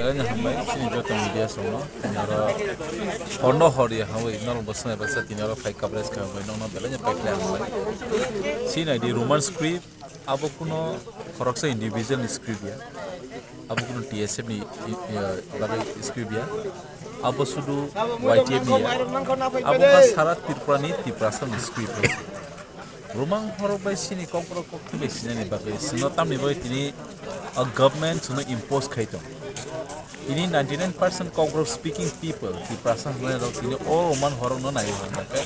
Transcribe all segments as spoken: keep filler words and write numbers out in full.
Belai no hambai, chini joto media songno, tini oro horno hor ya hambai, norok bo swnai baksa tini oro phai coverage kha hambai, nokno belai no paikhlai hambai. Chini di Roman script, abo kuno khoroksa individual ni script ya, abo kuno T S F ni, i-, i-, bagwi script ya, abo sudu Y T F ni ya, abo kha sara Tripura ni Tiprasa ni script ya. Romang horok bai sini kokborok kokthai bai sinani bagwi sino tamni bagwi tini o government sino impose khai tong. Tini ninety nine percent kokborok speaking people, Tiprasa hwnwi rok tini o Roman horok no nai hwnwi khe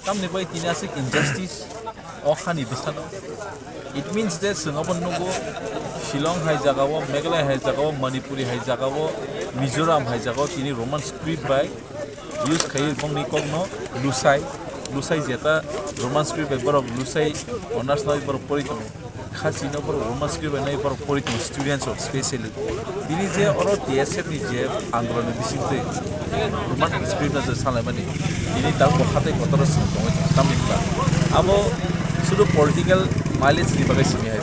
tamni bagwi tini aswk injustice o hani bwsano. It means that chwng abo nugo Shillong hai jagao, Meghalaya hai jagao, Manipuri hai jagao, Mizoram hai jagao tini Roman script bai use khai bongni kokno Lusai, Lusai jeta Roman script bai borok Lusai honors nai borok pori tongo. Khasi no borok Roman script bai nai borok pori tongo, students rok specially. Tini je oro T S F ni je andolon ni bising twi Roman script no je salaimani, tini tak bo hatai kotor o song tongwi tongo. Tamni hwnba abo sudu political mileage ni bagwi simi hai.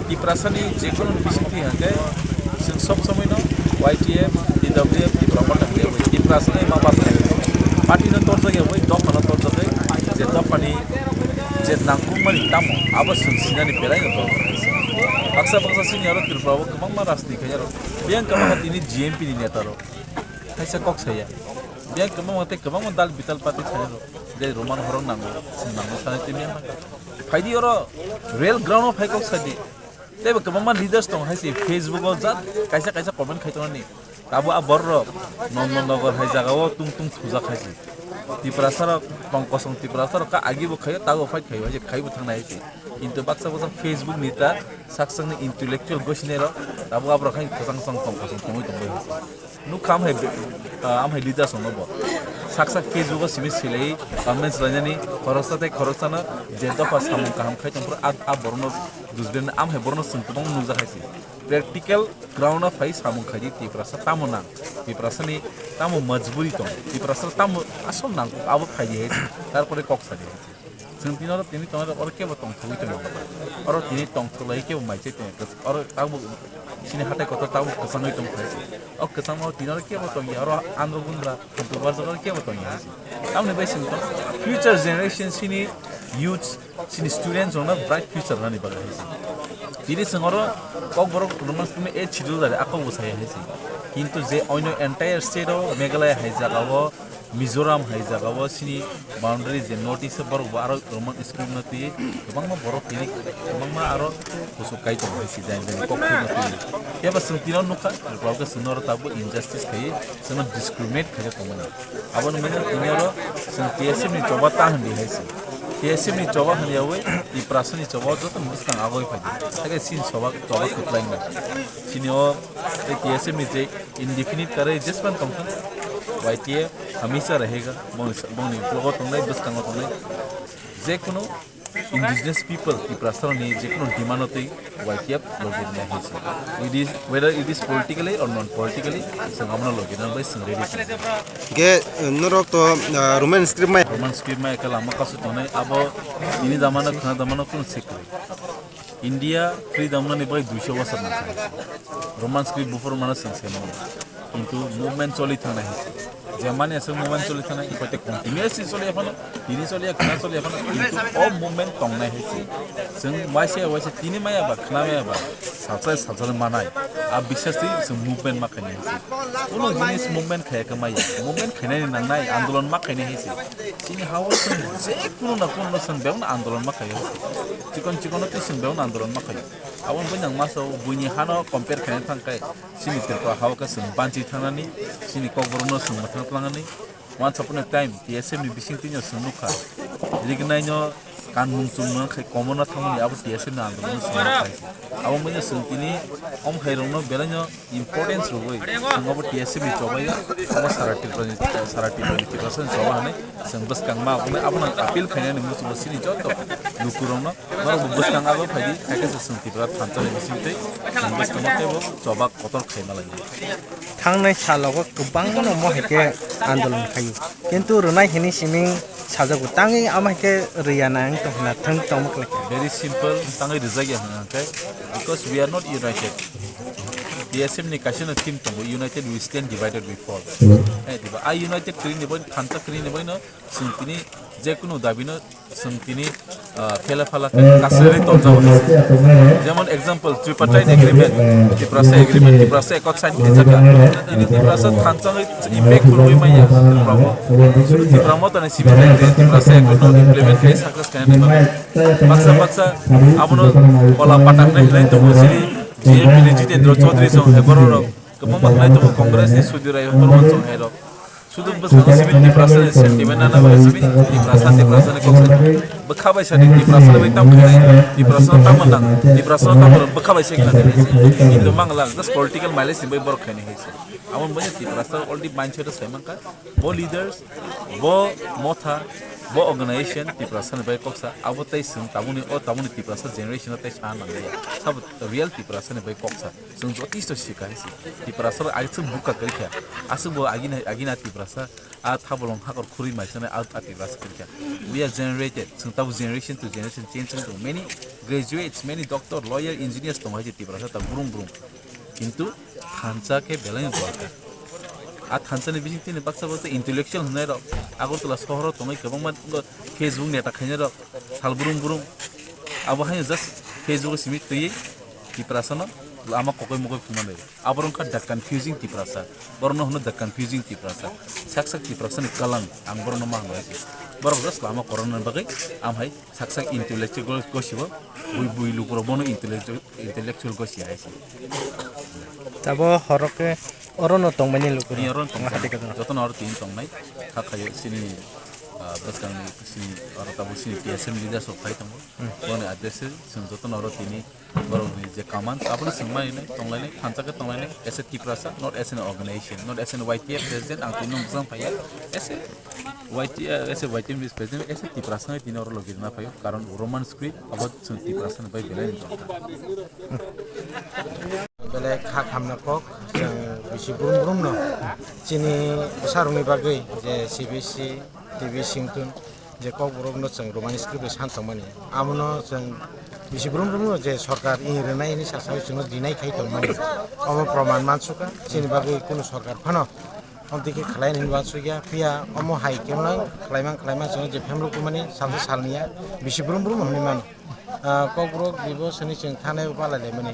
Tiprasa ni je kono bising twi hwnkhe chwng sob somoi no Y T F, T W F, Tipra Motha hwnwi Tiprasa ni ma basa party no torjak ya bai dopha no torjak bai je dopha ni je nangkukmani tamo abo chwng sinani belai no dol. Baksa baksa sini aro Tripura o kwbangma rajniti khai aro biyang kwbangma tini G M P ni neta rok kaisa kok saya biyang kwbangma tei kwbangma dal bital party khai aro je Roman horok nango chwng nango sanai tei biyang. Phaidi oro real ground o phai kok sadi. Tei bo kwbangma leaders tong hai se Facebook o jat kaisa kaisa comment khai tongnani. Abo a borok rok Nondon Nogor hai jaga o tung tung thujak hai se. Tiprasa rok tong kosong Tiprasa rok ka agi bo khaio tago fight khaio hai se khai bo thang nai hai se. Kintu baksa baksa Facebook ni ta sak sak ni intellectual gosi nai rok abo aborok hai kwchang chang tong kosong tongwi tongwi hai se. Nukha am hai, ah, am hai leaders rokno bo. Sak sak Facebook o simi silai comments lainani khoroksa tei khoroksano je dopha samung kaham khai tongphuru a, a borokno dusbeni am hai borokno chwng kwbangma nukjak hai se. Practical ground o phai samung khaidi Tiprasa tamo nang, Tiprasani tamo majburi tong, Tiprasa tamo asol nang abo phaidi hai se. Tarpore kok sadi hai se. Chwng tini oro tini tongo oro kebo tongthogwi tongo. Oro tini tongthoglai kebo mai se tongo. Oro tabuk sini hatai kotor tabuk kwchangwi tongthai. O kwchangma tini oro kebo tongya oro andro gundra tongthok barjak oro kebo tongya hai se. Tamoni bai chwng tong future generation sini youths sini students rokno bright future nani bagwi hai se. Tini chwng oro kokborok kwbangma simi e chidul dare akok bwsai hai se. Kintu je oino entire state o Meghalaya hai jaga o Mizoram hai jaga o sini boundary je North East o borok bo aro Roman script no twi kwbangma borok tini kwbangma aro kuchuk kai tongo hai se jani jani kok kheno twi. Phiya ba chwng tino nukha Tripura o khe chwngno oro tabuk injustice khaiwi chwngno discriminate khaikhe tongmani. Aboni bagwi tini oro chwng T S F ni choba ta hwnwi hai se. T S F ni choba hwnyawi Tiprasa ni choba joto bwskang agoi phaidi. Hakhe chini choba choba kwplai wngna. Chini o tei T S F ni je indefinite karwi jespan tongthang, Y T F hamisa rehega, bongni, bongni uklogo tongnai, bwskango tongnai, je kunu indigenous people, Tiprasarokni je kunu demand-o twi Y T F logi rwnai hai se. It is, whether it is politically or non politically, chwng abono logi rwna bai chwng ready kha. Ge, norok to, ah, Roman script mai. Roman script mai khe lama kasu tongnai, abo tini damano, khwna damano kunu secret. India freedom nani bai duiso bosor nangkha. Roman script buphuru mano chwng se mano. Kintu movement choli thangnai hai se. Je mani aswk movement choli thangnai, iko te continuously choli ya phano, tini choli ya, khwna choli ya phano, kintu o movement tongnai hai se. Chwng waisa ya waisa tini maya ba, khwna maya ba, salsa salsa manai. A biswas twi chwng movement ma khainai hai se. Kuno jinis movement khaya khe maya. Movement khainani nangnai, andolon ma khainai hai se. Chini ha-o chwng je kuno na kuno no chwng bebak no andolon ma khaio. Chikon chikon no tei chwng bebak no andolon ma khaio. Aboni buino ang masa o buini hano compare khaina thang khe chini Tripura ha-o khe chwng banchi thangnani, chini kokborok no chwng mwthang tlangnani. Once upon a time T S F ni bising twi no chwng nukha. Rignai no kanmung chumung khai komo no thangmani abo T S F ni andolon no chwng nukha. Abo buino chwng tini om hai rok no belai no importance rwui, chwng obo T S F ni chobai, obo sara Tripura ni, sara Tripura ni Tiprasa ni choba hinui chwng bwskang ma, obo, abono appeal khainani muchungo chini joto lukurokno, norokbo bwskang abo phaidi, hai khe se chwng Tripura thansa ni bising twi chwng bwskango teibo choba kotor khaima lai. Thangnai salogo kwbangma no mo hai khe andolon khaio, kintu rwnai hinui simi sajago, tangwi amo hai khe rwya na wng tong hwnna thwng tongma khlai kha. Very simple, tangwi rwjakya hwnka hwnkhe, because we are not united. T S F ni kaisa no theme tongo, "United we stand, divided we fall." Eh, diba, a united kwrwi ni bai, thansa kwrwi ni bai no, chwng tini je kunu dabi no chwng tini, ah, phela phala khe kasari tonjago. Jemon example, tripartite agreement, Tiprasa agreement, Tiprasa ekot sign khe jaka. Ini Tiprasa thansa bai impactful bai manya, Tipra mo. Sudu Tipra mo tani simi nai, Tiprasa ekot no implement khe success khe nai. Baksa baksa abono kola patak nai hinai tongo sini G M P ni Jitendra Chaudhary song hai borok rok kwbangma hinai tongo, Congress ni Sudhir Rai borok song hai rok. Sudu bwskango simi Tiprasa ni sentiment nana bai simi Tiprasa, Tiprasa ni kok sai. Bwkha bai sani Tiprasa bai tam khainai, Tiprasa no tam nang, Tiprasa no tam bwkha bai sai khainai. Hindu mangla just political mileage ni bai borok khainai hai se. Amo bai Tiprasa already mindset sai mankha. Bo leaders, bo motha, bo organization Tiprasa ni bai koksa, abo tei chwng tabukni, o tabukni Tiprasa generation o tei sa nang ya. Sabo real Tiprasa ni bai koksa. Chwng jotisto sika hai se. Tiprasa bai agi chwng buka kwrwi kha. Aswk bo agina, agina Tiprasa, a thabolong hakor khurwi mai sanai a, a Tiprasa kwrwi kha. We are generated. Chwng tabuk generation to generation change wng tongo. Many graduates, many doctor, lawyer, engineers tongo hai se Tiprasa ta brum brum. Kintu thansa khe belai no dwar kha. A thansa ni bising tini baksa baksa intellectual hwnai rok Agartala sohor o tongwi kwbangma Facebook neta khainai rok sal brum brum. Abo hai just Facebook o simi twi Tiprasa no lama kokoi mokoi phungnai. Abo wngkha the confusing Tiprasa. Borok no hwno the confusing Tiprasa. Sak sak Tiprasa ni kalang ang borok no ma hwnwi. Borok just lama korokna bagwi am hai sak sak intellectual gosibo bui bui lukurok bono intellectual intellectual gosi hai se. Tabo horok khe oro no tongmani lukurok. Ni oro no tong Hati kadang. Joto no oro tin tongnai. Kha khayo sini, ah, bwskang ni sini oro tabo sini T S M leaders rok phai tongo. Hmm. Boni address se chwng joto no oro tini borok ni je command abo no chwng mai nai tonglai nai thansa khe tonglai nai as a Tiprasa, not as an organization, not as an Y T F president, ang tini no bwsang phai ya as a Y T, eh, as a Y T M president, as a Tiprasa ngai tini oro logi rwna phaio, karon Roman script abo chwng Tiprasa ni bai belai ni tongkha. Belai kha khamna kok, chwng bisi brum brum no chini bwsarokni bagwi je C B S E, T V singtun je kokborok no chwng Roman script bai san tongmani, amo no chwng bisi brum brum no je sorkar ini rwnai hini sa sawi chwngno deny khai tongmani, omo proman mansukha chini bagwi kunu sorkar phano. Amtwi khe khlai hinwi uansukya, phiya omo hai khe mano khlaimang khlaimang chwng je phemrok mani salsa salniya bisi brum brum hwnwi mano. Ah, kokborok bibo sini chwng thanai upa lai lai mani.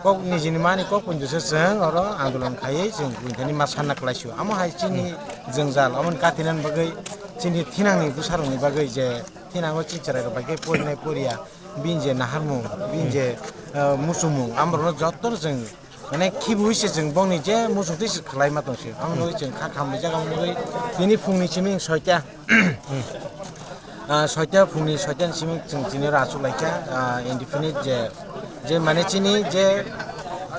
Kok nijini mani kok punju se chwng oro andolon khaiwi chwng buini thani ma sanna kwlai sio. Amo hai chini jwngjal, amoni kathinan bagwi chini thinangni bwsarokni bagwi je thinango chini chwrairok bai khe porinai poriya, bini je naharmung, bini je, ah, muchungmung, amorokno jotono chwng Mane khibiui se chwng bongni je muchungtwi se khlaima tong se. Amo nugui chwng kha khamni jaga nugui tini phungni simi soita. Ah, soita phungni soita ni simi chwng chini oro achuk laikha, ah, indefinite je, je mane chini je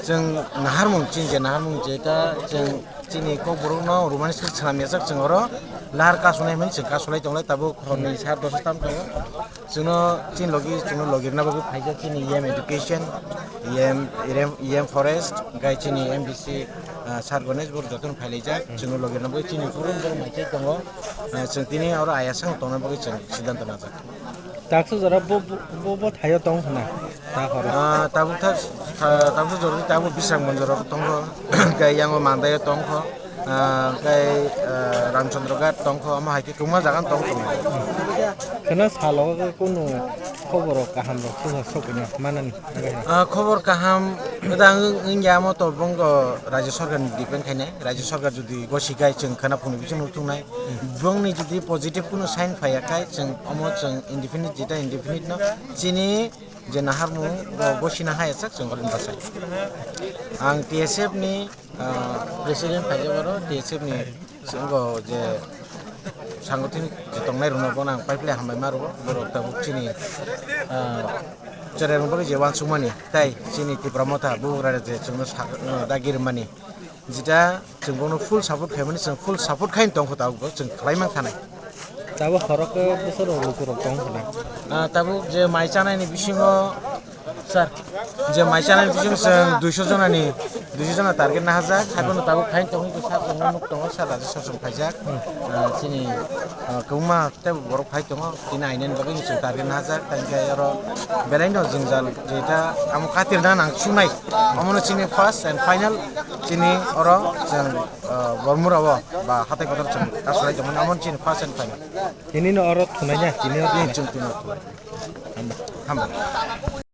chwng naharmung chini je naharmung je ta chwng chini kokborokno Roman script swnam yachak chwng oro lahar kasunai hwnwi chwng kasulai tonglai tabuk horni sar dosa tam tongo. Chwngno chini logi, chwngno logi rwna bagwi phaijak chini E M education, E M, E M, E M forest, hwnkhe chini M D C, ah, Sir Ganesh Boro jotono phailaijak. Chwngno logi rwna bagwi chini kurun borok mai khe tongo. Ah, chwng tini oro ayasang tongna bagwi chwng siddhanto najak. Taksa jora bo, bo, bo, bo thaio tong hwna, ta horo. Ah, tabuk thak, ah, tabuk jora tabuk Bisrang Bonjoro tongo, hwnkhe yango Mandaio tongkho. Ah, tei, ah, Ramchandra Ghat tongkho, omo hai khe kwbangma jaga tongkho. Kheno salo khe kunu khobor rok kaham rok susa sokina manani. Ah, khobor kaham da wng-, wngya omo to bongo Rajya Sarkar ni depend khainai. Rajya Sarkar jodi gosi khai chwng khana phunui bisingo thungnai. Bongni jodi positive kunu sign phaiya khai chwng omo chwng indefinite jeta indefinite no chini je naharmung bo gosina hai sak chwng orin bachai. Ang T S F ni, ah, president phaijak oro, T S F ni swngo je sangothini je tongnai rwno bono ang pipeline hambai ma rwo, borok tabuk chini, ah, chwrai rwng bagwi je uansukmani tai chini Tipra Motha bubagra je chwngno sak-, ah, dagi rwmani. Jeta chwng bono full support khaimani, chwng full support khaini tongkho tabukbo, chwng khlai mankha nai. Tabuk horok khe bwswk rok lukurok tong khna. Ah, tabuk je mai chanai ni bisingo, sir, je mai chanai ni bisingo chwng duiso jonani Duijon target nahajak, haiphano tabuk phain tongo, sa tongo, nuk tongo, sa daji sosom khaijak. Ah, chini, ah, kwbangma tei borok phai tongo, tini ainani bagwi chwng target nahajak, tei hwnkhe oro belaino jwngjal jeita amo katirna nang sungnai. Omono chini first and final, chini oro chwng, ah, Bormura o ba hatai kotor chwng kasulai tongmani, omono chini first and final. Tini no oro thunai na, tini oro Tini thunai. Chwng tini oro thunai. Hambai.